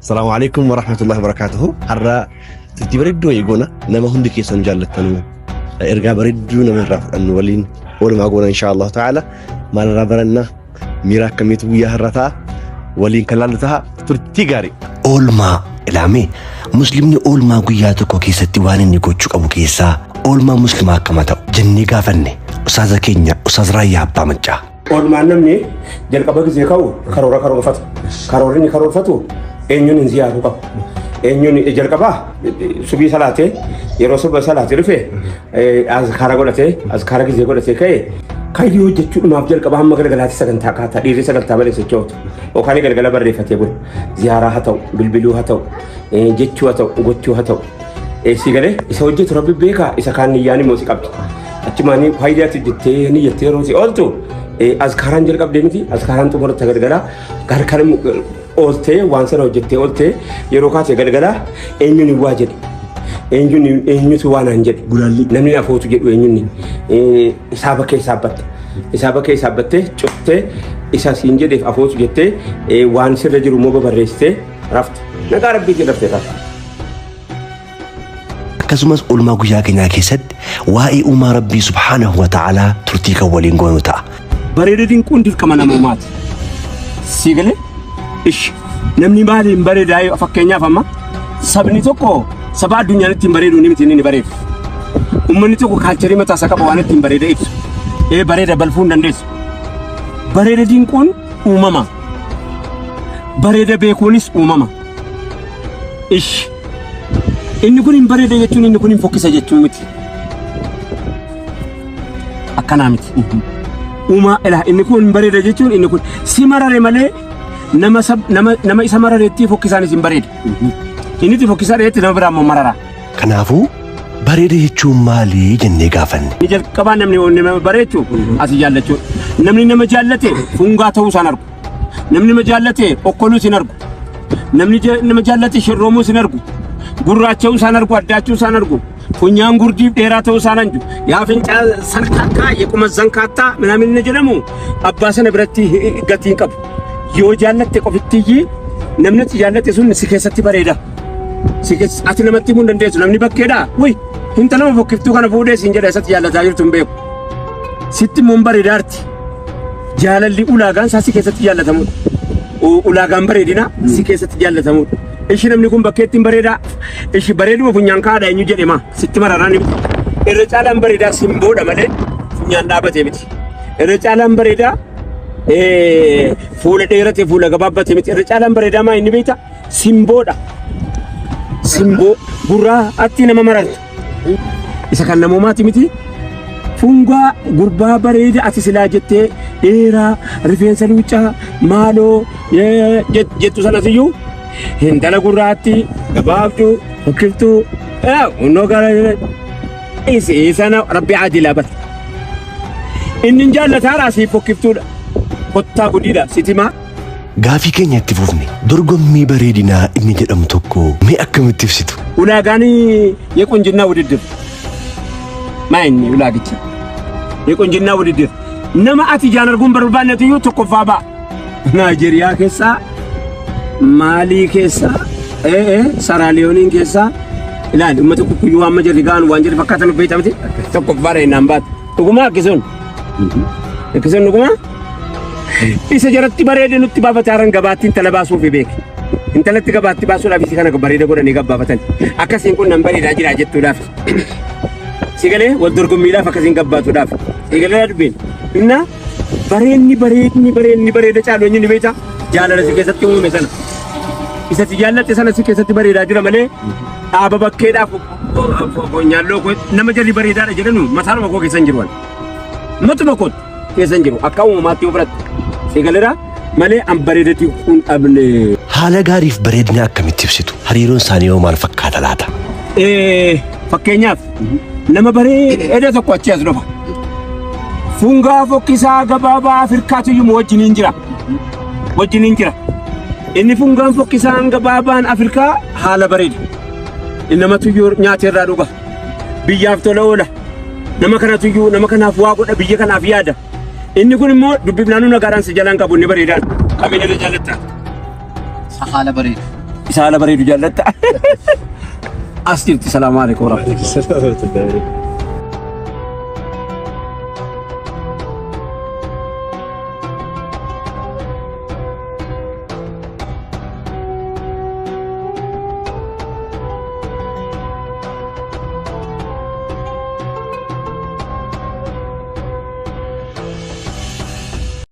Salaamu alaikum wa rahmatullahi wa barakaatuhu. Har'a turtii bareedduu wayii goona. Nama hundi keessan jaallattanuu ergaa bareedduu nama irraa fudhannu waliin oolmaa goona insha Allah ta'ala. Maal irraa baranna? Miira akkamiitu guyyaa har'a ta'a? Waliin kan laallu ta'a. Turtii gaarii. Oolmaa ilaame muslimni oolmaa guyyaa tokko keessatti waan inni gochuu qabu keessaa oolmaa muslimaa akkama ta'u jennee gaafanne ustaaza keenya Ustaaz Raayyaa Abbaa Maccaa. Oolmaan namni jalqaba gisee ka'u karoora karoorfata. Karoorri inni karoorfatu eenyuun hin ziyaaruu qaba. Eenyuun jalqabaa subii salaatee yeroo suba salaatee dhufe azkaara godhatee azkaara gisee godhatee ka'e kayyoo hojjechuudhumaaf jalqaba hamma galgalaatti sagantaa kaataa dhiirri sagantaa malee socho'utu yookaan galgala barreeffatee bula. Ziyaaraa haa ta'u, bilbiluu haa ta'u, jechuu haa ta'u, gochuu haa ta'u. Si galee isa hojjetu rabbi beekaa isa kaan niyyaan immoo si qabdi. Achumaan faayidaatti jettee niyyattee yeroo si ooltu azkaaraan jalqabdee miti azkaaraan xumuratta galgala gargar ooltee waan sana hojjettee ooltee yeroo kaate galgala eenyuun waa jedhe. Eenyuun eenyutu waan aan jedhe. Namni afootu jedhu eenyuun isaa bakkee saabbatte. Isaa bakkee saabbattee cuftee isa siin jedheef afootu jettee waan sirra jiru immoo babarreessitee rafte. Nagaa rabbiitiin raftee rafte. Akkasumas oolmaa guyyaa keenyaa keessatti waa'ee uumaa Rabbii subhaanahu wa ta'aalaa turtii kan waliin goonu ta'a. Bareeda dinquun dirqama namoomaati. Sii galee? Ishi. Namni maaliin bareedaa fakkeenyaaf amma sabni tokko saba addunyaan ittiin bareedu ni miti inni ni bareedu. Uummanni tokko kaalcharii mataa isaa qaba waan ittiin bareeda ibsu. Ee bareeda balfuu hin dandeessu. Bareeda dinquun uumama. Bareeda beekuunis uumama. Ishi. Inni kun hin bareeda jechuun inni kun hin fokkisa jechuu miti. Akkanaa miti. Uumaa ilaa inni kun hin bareeda jechuun inni kun si marare malee nama sab- nama nama isa marareetti fokkisaanis hin bareeda. Inni itti fokkisaa dheetti nama biraa immoo marara. Kanaafuu bareeda jechuun maali jennee gaafanne. Inni jalqabaa namni nama bareechu asi jaallachuudha. Namni nama jaallate fungaa ta'uu isaan argu. Namni nama jaallate okkoluu sin argu. Namni nama jaallate shirroomuu sin argu. Gurraacha'uu isaan argu, addaachuu isaan argu. Funyaan gurdiif dheeraa ta'uu isaan anju. Yaa fincaa salkaakkaa, yequma zankaattaa minaamin inni jedhamu abbaa sana biratti gatii hin qabu. Yoo jaallatte qofittiyyi namni ati jaallatte sun si keessatti bareeda. Si keessa ati namatti himuu hin dandeessu. Namni bakkeedhaa. Wuy intalama fokkiftuu kana fuudhee siin jedha isatti jaallataa jirtu hin beeku. Sitti immoo hin bareedaarti. Jaalalli ulaagaan isaa si keessatti jaallatamudha. Ulaagaan bareedinaa si keessatti jaallatamudha. Ishi namni kun bakkeetti hin bareedaa. Ishi bareeduma funyaan kaadha eenyu jedhe maa sitti mararaa ni miti. Irra caalaan bareedaa simboodha malee funyaan dhaabatee miti. Irra caalaan bareedaa fuula dheerate fuula gabaabbate miti. Irra caalaan bareedaa maa inni beekta simboodha. Simboo gurraa atti nama marartu. Isa kan namoomaati miti. Fungaa gurbaa bareeda ati silaa jettee dheeraa rifeensa luuccaa maaloo jettu sanas iyyuu intala gurraatti gabaabduu fokkiftuu hunnoo gara isii sana rabbi adilaa bara. Inni hin jaallataadha siif fokkiftuudha. Kottaa gudiidha sitimaa. Gaafii keenya itti fufne dorgommii bareedinaa inni jedhamu tokko mee akkamitti ibsitu? Ulaagaan የቁንጅና ውድድር maa inni ulaagichi የቁንጅና ውድድር nama ati ijaan arguun barbaannetu iyyuu tokkoffaa ba'a. Naayijeriyaa keessaa Maalii keessaa Saraaliyooniin keessaa ilaali uummata kukkuyyuu amma jirri ga'an waan jedhu fakkaatan beektaa miti tokkoffaadha innaan baatu. Dhugumaa akkisuun akkisuun dhugumaa isa jaratti bareede nutti baafate haran gabaatti intala baasuufi beeke. Intalatti gabaatti baasuudhaaf isii kana bareeda godhanii gabbaafatan. Akkasiin kun nan bareedaa jira jettuudhaaf. Si galee wal dorgommiidhaaf akkasiin gabbaatuudhaaf. Si galee dubbiin. Inna bareenni bareedni bareenni bareeda caalu eenyu ni beektaa? Jaalala si keessatti uumame sana. Isa si jaallatte sana si keessatti bareedaa jira malee dhaaba bakkeedhaaf nyaalloo koo nama jarri bareedaadha jedhanu mataanuma koo keessa hin jiru. Matuma koo keessa hin jiru. Akka uumamaatti yoo fudhatte. Si galeera malee an bareedatti kun dhabne. Haala gaariif bareedina akkamitti ibsitu? Hariiroon isaanii hoo maal fakkaata laata? Fakkeenyaaf nama bareeda tokko achi as dhufa. Fungaa fokkisaa gabaabaa Afrikaatu iyyuu wajjiniin jira. Wajjiniin jira. Inni fungaan fokkisaan gabaabaan Afrikaa haala bareeda. Namatu iyyuu nyaata irraa dhuga. Biyyaaf tola oola. Nama kanatu iyyuu nama kanaaf waa godha biyya kanaaf yaada. Inni kun immoo dubbifnaanuu nagaadhaan si jalaan qabu inni bareedaan. Kamiin irra jaalatta? Isa haala bareedu. Isa haala bareedu jaallatta. As jirti. Salaamu alaikum warahmatullahi.